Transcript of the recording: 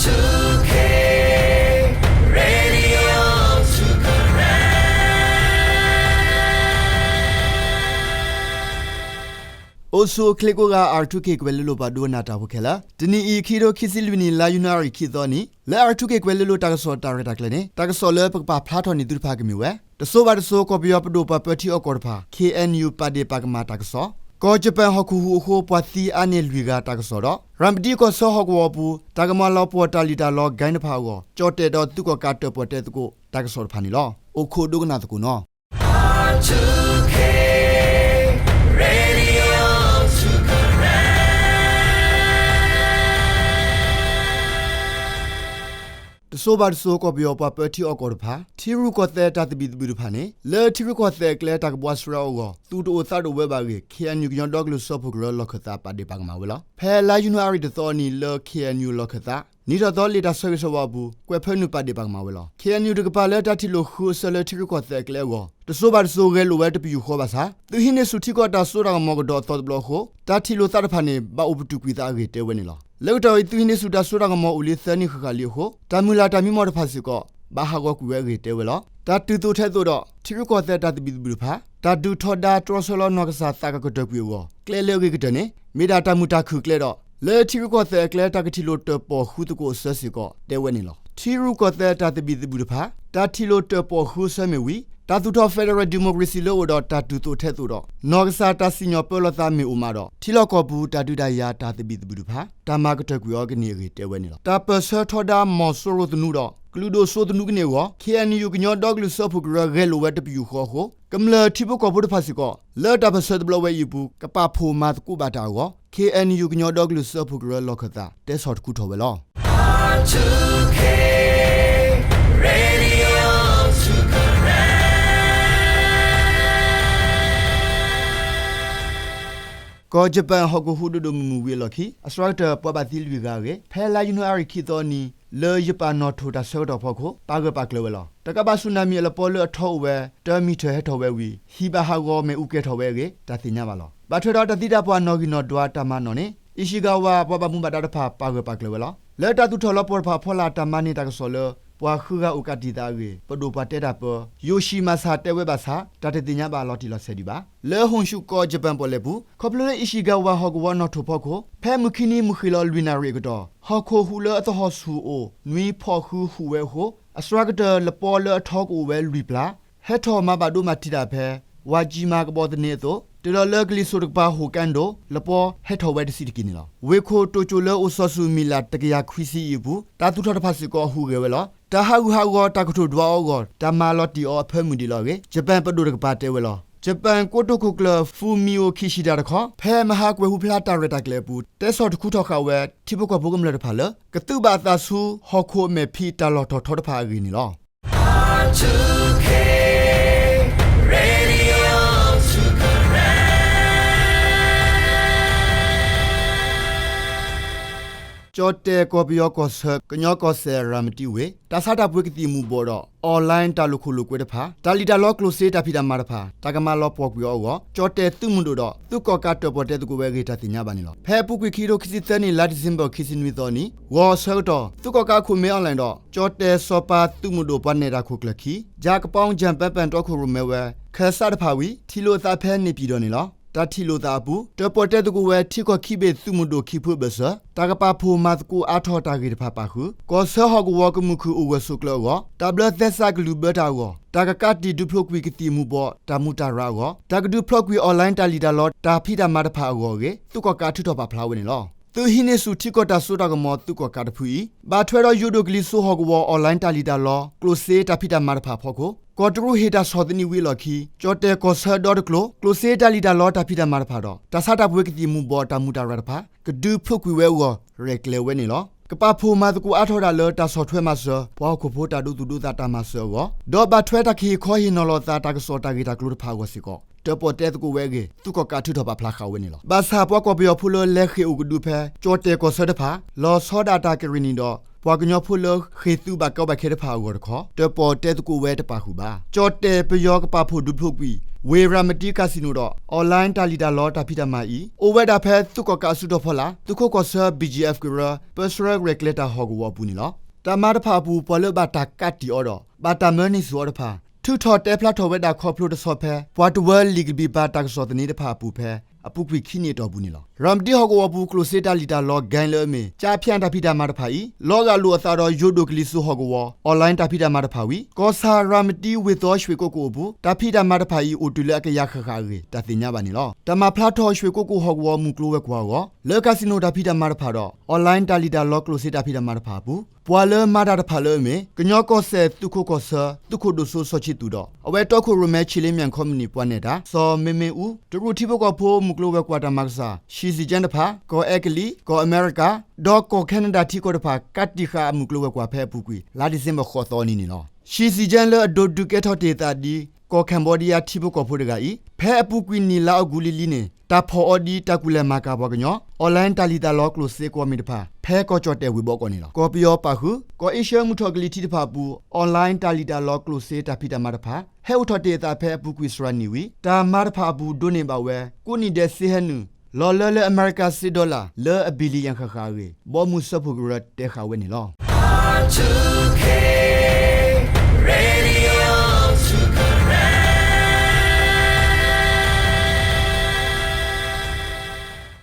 အိၣ်ဆူၣ်အိၣ်ချ့ကိးဂၤ R two K ကွဲၤလ့လိၤပှၤဒိကနၣ်တၢ်ဖိခဲလၢာ်, တနံၤအံၤ ခံကထိခံဆံလွံၢ်နံၣ် လါယနူၤအါရံၤ ခံသီနံၤ လၢ R two K ကွဲၤလ့လိၤတၢ်ကစီၣ်တၢ်ရဲၣ်တၢ်ကျဲၤန့ၣ် တၢ်ကစီၣ်လၢပကပာ်ဖျါထီၣ်န့ၢ်သုတဖၣ်ကမ့ၢ်ဝဲ တစိၤဘၣ်တစိၤ ကီၢ်ပယီၤပဒိၣ်ပှၤပၢထံအီၣ်ကီၢ်တဖၣ် K N U ပာ်ဒ့ၣ်ပာ်ကမၣ်တၢ်ကစီၣ်, ကီၢ်ယပၣ်ဟီၣ်ခိၣ်ဟူးအဃိ ပှၤသံအါန့ၢ်လွံၢ်ဂၤတၢ်ကစီၣ်ဒီး ရၤမတံကီၢ်ဆၢဟီၣ်ကဝီၤအပူၤ တၢ်ကမၤလီၤပှီၢ်တၢ်လံၣ်တၢ်လီ ဂိၢ်တဖၣ်အဂီၢ် ကၠီၣ်တဲၣ်ဒီးသုးကီၣ်ကးတၢၣ်ပီၣ်တဲသကိးတၢ်ကစီၣ်တဖၣ်န့ၣ်လီၤ. အိၣ်ခိးဒိကနၣ်သကိးနီၤ. တစိၤဘၣ်တစိၤ ကီၢ်ပယီၤပှၤပၢထံအီၣ်ကီၢ်တဖၣ် ထံရူၢ်ကီၢ်သဲးတၢ်သဘံၣ်သဘုၣ်တဖၣ်န့ၣ် လၢထံရူၢ်ကီၢ်သဲးအကျဲတၢ်ကဘှါဆှဲအဂီၢ် သူၣ်တအိၣ်သးတအိၣ်ဝဲဘၣ်အဂ့ၢ် K N U ကညီဒီကလုာ်စၢဖှိၣ်ကရၢလီၢ်ခၢၣ်သးပာ်ဒ့ၣ်ပာ်ကမၣ်ဝဲလီၤ. ဖဲလါယနူၤအါရံၤတသီအနံၤလၢ K N U လီၢ်ခၢၣ်သး နံၣ်ထီၣ်သီလံာ်တၢ်ဆၢဂ့ၤဆၢဝါအပူၤ ကွဲးဖၢနုာ်ပာ်ဒ့ၣ်ပာ်ကမၣ်ဝဲလီၤ. K N U တကပၤလၢတၢ်ထံၣ်လိာ်ဃုအဆၢလၢထံရူၢ်ကီၢ်သဲးအကျဲအဂီၢ် တစိၤဘၣ်တစိၤဂဲၤလိာ်ဝဲတပယူာ်ဃီဘၣ်ဆၣ် သုးဟံးန့ၢ်ဆူၣ်ထံကီၢ်တၢ်စိတၢ်ကမီၤကဒီးအသီတဘျီအဃိ တၢ်ထံၣ်လိာ်သးတဖၣ်န့ၣ် ဘၣ်အိၣ်ပတုာ်ကွံာ်သးအဂ့ၢ်တဲဝဲန့ၣ်လီၤ. လၢကတီၢ်အံၤ သုးဟံးန့ၢ်ဆူၣ်တၢ်စိတၢ်ကမီၤအိၣ်လံသၢနံၣ်ဃၣ်ဃၣ်လံအဃိ တၢ်မုၢ်လၢ်တၢ်မံမီၢ်တဖၣ်စ့ၢ်ကီး ဘၣ်ဟးဂီၤကွံာ်ဝဲအဂ့ၢ်တဲဝဲလီၤ. တၢ်တုၤသိးထဲသိးဒီး ထံရူၢ်ကီၢ်သဲးတၢ်သဘံၣ်သဘုၣ်တဖၣ် တၢ်ဒုးထီဒါတြီဆၢလီၤနီၢ်ကစၢ်သးကကတၢၢ်ကွံာ်အဂီၢ် ကျဲလၢအဂ့ၤကတၢၢ်န့ၣ် မ့ၢ်ဒၣ်တၢ်မုာ်တၢ်ခုၣ်ကျဲဒီး လၢထံရူၢ်ကီၢ်သဲးအကျဲတၢ်ကထံၣ်လိာ်တၢၣ်ပီၣ်ဃုသကိးအဆၢစ့ၢ်ကီးတဲဝဲန့ၣ်လီၤ. ထံရူၢ်ကီၢ်သဲးတၢ်သဘံၣ်သဘုၣ်တဖၣ် တၢ်ထံၣ်လိာ်တၢၣ်ပီၣ်ဃုအဆၢမ့ၢ်ဝံၤ တၢ်သူၣ်ထီၣ် federal democracy လၢအိၣ်ဒီးတၢ်တုၤသိးထဲသိးဒီး နီၢ်ကစၢ်တၢ်စံၣ်ညီၣ်ပၢလီၤသးမ့ၢ်အိၣ်မးဒီး ထံလီၢ်ကီၢ်ပူၤတၢ်ဒုးတၢ်ယၤတၢ်သဘံၣ်သဘုၣ်တဖၣ် တၢ်မၤကတၢၢ်ကွံာ်အီၤကန့ၢ်အဂ့ၢ်တဲဝဲန့ၣ်လီၤ. တၢ်ပၢၢ်ဆၢထီဒါမီၢ်စိရိၤသနူဒီး ကလုာ်ဒိၣ်စိသနူကန့ၢ်အဂီၢ် K N U ကညီဒီကလုာ်စၢဖှိၣ်ကရၢဂဲၤလိာ်ဝဲတပယူာ်ဃီအဃိ ကမျၢၢ်ထံဖိကီၢ်ဖိတဖၣ်စ့ၢ်ကီး လၢတၢ်ပၢၢ်ဆၢတဘျီဝဲအံၤအပူၤ ကပာ်ဖှိၣ်မၤသကိးဘၣ်တၢ်အဂီၢ် K N U ကညီဒီကလုာ်စၢဖှိၣ်ကရၢလီၢ်ခၢၣ်သး တဲဆီၣ်တခူထီၣ်ဝဲလီၤ. ကီၢ်ယပၣ်ဟီၣ်ခိၣ်ဟူးဒိၣ်ဒိၣ်မုၢ်မုၢ်ဝံၤအလီၢ်ခံ အစှၤကတၢၢ်ပှၤဘၣ်သံလွံၢ်ဂၤအဂ့ၢ် ဖဲလါယနူၤအါရံၤခံသီအနံၤ လၢယပၣ်နီၣ်ထိၣ်တၢ်ဆၢကတီၢ်ဖီခိၣ် ပာ်ဂၢၢ်ပာ်ကျၢၤဝဲလီၤ. တကးဘၣ် ဆူၣ်နၢ်မံၤ အလပီလၢအထီအိၣ်ဝဲ တၢမံၤထၢၣ်ဟဲထီၣ်ဝဲဝံၤ ဟံၣ်ဘၣ်ဟးဂီၤမ့ၣ်အူကဲၤထီၣ်ဝဲအဂ့ၢ် တၢ်သ့ၣ်ညါဘၣ်လီၤ. ဘၣ်ထွဲဒီးတၢ်သံတၢ်ပှၢ်နီၣ်ဂံၢ်နီၣ်ဒွးတၢ်မၤနီၣ်န့ၣ် အံၣ်စံၤကၤဝၤပှၤဘၣ်မူဘၣ်ဒါတဖၣ် ပာ်ဂၢၢ်ပာ်ကျၢၤဝဲလီၤ. လၢတၢ်သူၣ်ထီၣ်လီၤပှီၢ်တဖၣ်အဖီလာ် တၢ်မၤန့ၢ်တၢ်ကစီၣ်လၢ ပှၤဃုဂၤအိၣ်ကးတံာ်သးအဂ့ၢ် ပဒိၣ်ပှၤတဲတၢ်ပၢ ယိၤၡံၣ်မၤစၢ်တဲဝဲဘၣ်ဆၣ် တၢ်တသ့ၣ်ညါဘၣ်လီၤတံၢ်လီၤဆဲးဒံးဘၣ်. လၢဟိၣ်ဆူၣ်ကီၢ်ယပၣ်ပီၣ်လဲၣ်ပူၤ ခီဖျိလၢအံၣ်စံၤကၤဝၤဟီၣ်ကဝီၤနီၣ်ထိၣ်ဖီခိၣ် ဖဲမုၢ်ခံနံၤမုၢ်ဃ့ၢ်လီၤလွံၢ်နၣ်ရံၣ်အကတီၢ် ဟီၣ်ခိၣ်ဟူးလၢအသဟီၣ်ဆူၣ်အိၣ် နွံဖီၣ်ဃုဟူးဝဲအဃိ အစှၤကတၢၢ်လပီလၢအထီကအိၣ်ဝဲလွံၢ်ပျၢ် ဟဲထီၣ်မၤဘၣ်ဒိမၤထံးတၢ်ဖဲ ဝၤကၠံမၤကဘီသန့အသိး တုၤလီၤလၢကလံၤစိးတကပၤဟူးကၣ်ဒိၣ် လပီဟဲထီၣ်ဝဲတဆံးတက့ၢ်န့ၣ်လီၤ. ဝ့ၢ်ခိၣ်တိၣ်ကၠိလၢအိၣ်စီၤဆူၣ်မံၤလၢ်တကယၤခွံဆံအံၤအပူၤ တၢ်သူၣ်ထီၣ်တဖၣ်စ့ၢ်ကီးဟူးဂဲၤဝဲလီၤ. တၢ်ဟးဂူာ်ဟးဂီၤတၢ်ကထိၣ်ဒွးအီၤအဂီၢ် တၢ်မၤလီၤတံၢ်အီၤအဖၢမုၢ်ဒံးလီၤအဂ့ၢ် ယပၣ်ပဒိၣ်တကပၤတဲဝဲလီၤ. ယပၣ်ကိတိာ်ခိၣ်ကျၢၢ် Fumio Kishida တခီ ဖဲမဟါကွဲၤဟူဖျါတၢ်ရဲၣ်တၢ်ကျဲၤအပူၤ တဲဆီၣ်တခူထီၣ်ဃာ်ဝဲ ထံဖိကီၢ်ဖိကမျၢၢ်တဖၣ်လၢ ကသုးဘၣ်အသးဆူ ဟီၣ်ခိၣ်အမဲာ်ဖံးတၢ်လီၢ်ထီၣ်ထီတဖၣ်အဂ့ၢ်န့ၣ်လီၤ. ကၠီၣ်တဲၣ် ကီၢ်ပယီၤကီၢ်ဆၢ ကညီကီၢ်စဲၣ် ရၤမတံဝ့ၢ် တၢ်ဆါတၢ်ပှ့ၤကသံၣ်မူၤဘှီးဒီး online တၢ်လိာ်ခိၣ်လိာ်ကွဲတဖၣ် တၢ်လံၣ်တၢ်လီကျိၣ်စ့တၢ်ဖံးတၢ်မၤတဖၣ် တၢ်ကမၤလီၤပှီၢ်ကွံာ်အီၤအဂီၢ် ကၠီၣ်တဲၣ်သုးမုၢ်ဒိၣ်ဒီး သုးကီၣ်ကးတၢၣ်ပီၣ်တဲသကိးဝဲအဂ့ၢ် တၢ်သ့ၣ်ညါဘၣ်န့ၣ်လီၤ. ဖဲအပူၤကွံာ် ခံကထိခံဆံသၢနံၣ် လါဒံၣ်စ့ဘၢၣ် ခံဆံနွံသီအနံၤ ဂီၤအဆၢကတီၢ် သုးကီၣ်ကးအခိၣ် မင်းအောင်လှိုင် ဒီး ကၠီၣ်တဲၣ်စီၤပၤသုးမုၢ်ဒိၣ်ပှၤနဲၣ်တၢ်ခိၣ်ကျၢၢ်ခံ ယၤကပီကၠၣ်ပၢပၢၣ်တီခိၣ်ရိၣ်မဲဝဲ ခၢၣ်စးတဖၣ်ဝံၤ ထံၣ်လိာ်အသးဖဲန့ၣ်ပၠံၣ်ဒီးန့ၣ်လီၤ. တၢ်ထံၣ်လိာ်သးအပူၤ တၢၣ်ပီၣ်တဲသကိးဝဲ ထံကီၢ်ခံဘ့ၣ်သုးမုၢ်ဒိၣ်ခံဖုအဘၢၣ်စၢၤ တၢ်ကပာ်ဖှိၣ်မၤသကိးအါထီၣ်တၢ်ဂ့ၢ်တဖၣ်ပာ်ဃုာ် ကီၢ်ဆၢဟီၣ်ကဝီၤကမုၢ်ခုၣ်အိၣ်ဂၢၢ်ဆိးကျၢၤအဂီၢ် တၢ်ဘျၢသဲစးကလုၢ်ဘၢတၢ်အဂီၢ် တၢ်ကကးတံာ်ဒုးဖျိးကွံာ်ကသံၣ်မူၤဘှီးတၢ်မူးတၢ်ရၤအဂီၢ် တၢ်ကဒုးဖျိးကွံာ် online တၢ်လံၣ်တၢ်လီတၢ်ဖံးတၢ်မၤတဖၣ်အဂီၢ်အဂ့ၢ် သုးကီၣ်ကးထုးထီၣ်ပာ်ဖျါဝဲန့ၣ်လီၤ. သုးဟံးန့ၢ်ဆူၣ်ထံကီၢ်တၢ်စိတၢ်ကမီၤသုးကီၣ်ကးတဖုအံၤ ဘၣ်ထွဲဒီးယိၤဒိၣ်ကလံၤစိးဟီၣ်ကဝီၤ online တၢ်လံၣ်တၢ်လီ ကျိၣ်စ့တၢ်ဖံးတၢ်မၤတဖၣ်အဖီခိၣ် ကီၢ်တရူးဟ့ၣ်တၢ်ဆီၣ်သနံးဝံၤအလီၢ်ခံ ကၠီၣ်တဲၣ်ကီၢ်ဆၢဒီတကျိၤ ကျိၣ်စ့တၢ်လံၣ်တၢ်လီတၢ်ဖံးတၢ်မၤတဖၣ်ဒီး တၢ်ဆါတၢ်ပှ့ၤကသံၣ်မူၤဘှီးတၢ်မူးတၢ်ရၤတဖၣ် ကဒုးဖျိးကွံာ်ဝဲအဂီၢ် ရဲၣ်ကျဲၤဝဲန့ၣ်လီၤ. ကပာ်ဖှိၣ်မၤသကိးအါထီၣ်ဝဲဒၣ်လၢတၢ်ဆီၣ်ထွဲမၤစၢၤ ပှၤဟီၣ်ခိၣ်ဖိတၢ်ဒိသူၣ်ဒိသးတၢ်မၤစၢၤအဂီၢ် ဒီးဘၣ်ထွဲတၢ်ကဟ့ၣ်ခီဟ့ၣ်နီၤလီၤသးတၢ်ကစီၣ်တၢ်ဂ့ၢ်တၢ်ကျိၤတဖၣ်အဂီၢ်စ့ၢ်ကီး တၢၣ်ပီၣ်တဲသကိးဝဲအဂ့ၢ် သုးကီၣ်ကးထုးထီၣ်ပာ်ဖျါဃာ်ဝဲန့ၣ်လီၤ. ဘၣ်ဆၣ်ပှၤကီၢ်ပယီၤဖိလၢလဲၤဃ့ၢ်အိၣ်ကဒုဖဲ ကၠီၣ်တဲၣ်ကီၢ်ဆၢတဖၣ် လီၤဆီဒၣ်တၢ်ကရ့ၣ်နံၣ်ဒီး ပှၤကညီဖိလၢဃ့ၢ်သုးဘၣ်ကီဘၣ်ခဲတဖၣ်အဂီၢ်တခီ တၢၣ်ပီၣ်တဲသကိးဝဲတပာ်ဃုာ်ဘၣ်. ကၠီၣ်တဲၣ်ပယီၤကပာ်ဖှိၣ်ဒုးဖျိးကွံာ် ဝ့ၢ်ရၤမတံ casino ဒီး online တၢ်လံၣ်တၢ်လီတၢ်ဖံးတၢ်မၤအံၤ အိၣ်ဝဲဒၣ်ဖဲသုးကီၣ်ကးအစုတီၤဖီလာ် သုးခိးကီၢ်ဆၢ BGF ကရၢ ပၢဆှၢရဲၣ်ကျဲၤတၢ်ဟီၣ်ကဝီၤအပူၤန့ၣ်လီၤ. တၢ်မၤတဖၣ်အပူၤ ပှၤလၢဘၣ်တၢ်ကးတံာ်အီၤဒီး ဘၣ်တၢ်မၢန့ၢ်ဆူၣ်အီၤတဖၣ် ထုးထီၣ်တဲဖျါထီၣ်ဝဲဒၣ်ခီဖျိတဆီဖဲ ပှၤတဝၢလံာ်ကဘျံးပၤတၢ်ကစီၣ်သန့တဖၣ်အပူၤဖဲ အပူၤကွံာ်ခံနံၣ်အတီၢ်ပူၤန့ၣ်လီၤ. ရၤမတံဟီၣ်ကဝီၤပူၤ ကျိၣ်စ့တၢ်လံၣ်တၢ်လီ gang လၢအမ့ၢ် ကၠါဖၠၣ် တၢ်ဖံးတၢ်မၤတဖၣ်အံၤ လီၤဂာ်လိာ်အသးဒီးယိၤဒိၣ်ကလံၤစိးဟီၣ်ကဝီၤ online တၢ်ဖံးတၢ်မၤတဖၣ်ဝံၤ ကီၢ်ဆၣ်ရၤမတံဝ့ၢ်သီ ရွှေကုက္ကို အပူၤ တၢ်ဖံးတၢ်မၤတဖၣ်အံၤ အိၣ်တုၤလၢအကယၤဃၣ်ဃၣ်အဂ့ၢ် တၢ်သ့ၣ်ညါဘၣ်န့ၣ်လီၤ. တၢ်မၤဖျါထီၣ် ရွှေကုက္ကို ဟီၣ်ကဝီၤမုၢ်ကျိၤဝဲၤကွာ်အဂီၢ် လၢ casino တၢ်ဖံးတၢ်မၤတဖၣ်ဒီး online တၢ်လံၣ်တၢ်လီ ကျိၣ်စ့တၢ်ဖံးတၢ်မၤတဖၣ်အပူၤ ပှၤလၢမၤတၢ်တဖၣ်လၢအမ့ၢ် ကညီကီၢ်စဲၣ်သုးခိးကီၢ်ဆၢ သုးခိးဒိၣ်စိစီၤခၠံးသူၣ်ဒီး အဝဲတီခိၣ်ရိၣ်မဲ ခြေလျင်-မျၢ် ခီမနံၣ် ပှၤနဲၣ်တၢ် စီၤမ့မ့ၣ်အူ, တရူးထံဖိကီၢ်ဖိ မုၢ်ကျိၤဝဲၤကွာ်တၢ်မၤကစၢ် ရှီစံၣ်ကၠဲၣ် တဖၣ်, ကီၢ်အဲကလံး, ကီၢ်အမဲရကၤ ဒီးကီၢ်ခဲနဒၤထံကီၢ်တဖၣ် ကးတံာ်ဃာ်အမုၢ်ကျိၤဝဲၤကွာ်ဖဲအပူၤကွံာ် လါဒံၣ်စ့ဘၢၣ် ဃိးသီအနံၤန့ၣ်လီၤ. ရှီစံၣ်ကၠဲၣ်လၢအဒိးဒုးကဲထီၣ်တ့ၢ်အသးဒ် ကီၢ် Cambodia ထံဖိကီၢ်ဖိတဂၤအံၤ ဖဲအပူၤကွံာ်နံၣ်လါအီကူးလံၤလံၤန့ၣ် တၢ်ဖီၣ်အီၤဒ်တၢ်ကူၣ်လဲၤမၤကၤပှၤကညီ online တၢ်လံၣ်တၢ်လီ ကျိၣ်စ့ကွီၢ်မ့ၢ်တဖၣ် ဖဲကီၢ်ကၠီၣ်တဲၣ်ဝ့ၢ်ဘီကီၢ်န့ၣ်လီၤ. ကီၢ်ပယီၤပာ်ဃုာ် ကီၢ်အ့ရှၢမုၢ်ထီၣ်ကလံၤထံးတဖၣ်အပူၤ online တၢ်လံၣ်တၢ်လီ ကျိၣ်စ့တၢ်ဖံးတၢ်မၤတဖၣ် ဟဲအိၣ်ထီၣ်တ့ၢ်အသးဖဲအပူၤကွံာ်စှၤနံၣ်ဝံၤ တၢ်မၤတဖၣ်အပူၤဒိးန့ၢ်ဘၣ်ဝဲ ကိးနံၣ်ဒဲးစ့ဟဲနုာ် လီၤလၢလၢအမဲရကၤစ့ဒီလၣ် လၢအ billion ဃၣ်ဃၣ်အဂ့ၢ် ဘီမုၢ်စၢဖှိၣ်ကရၢတဲဃာ်ဝဲန့ၣ်လီၤ.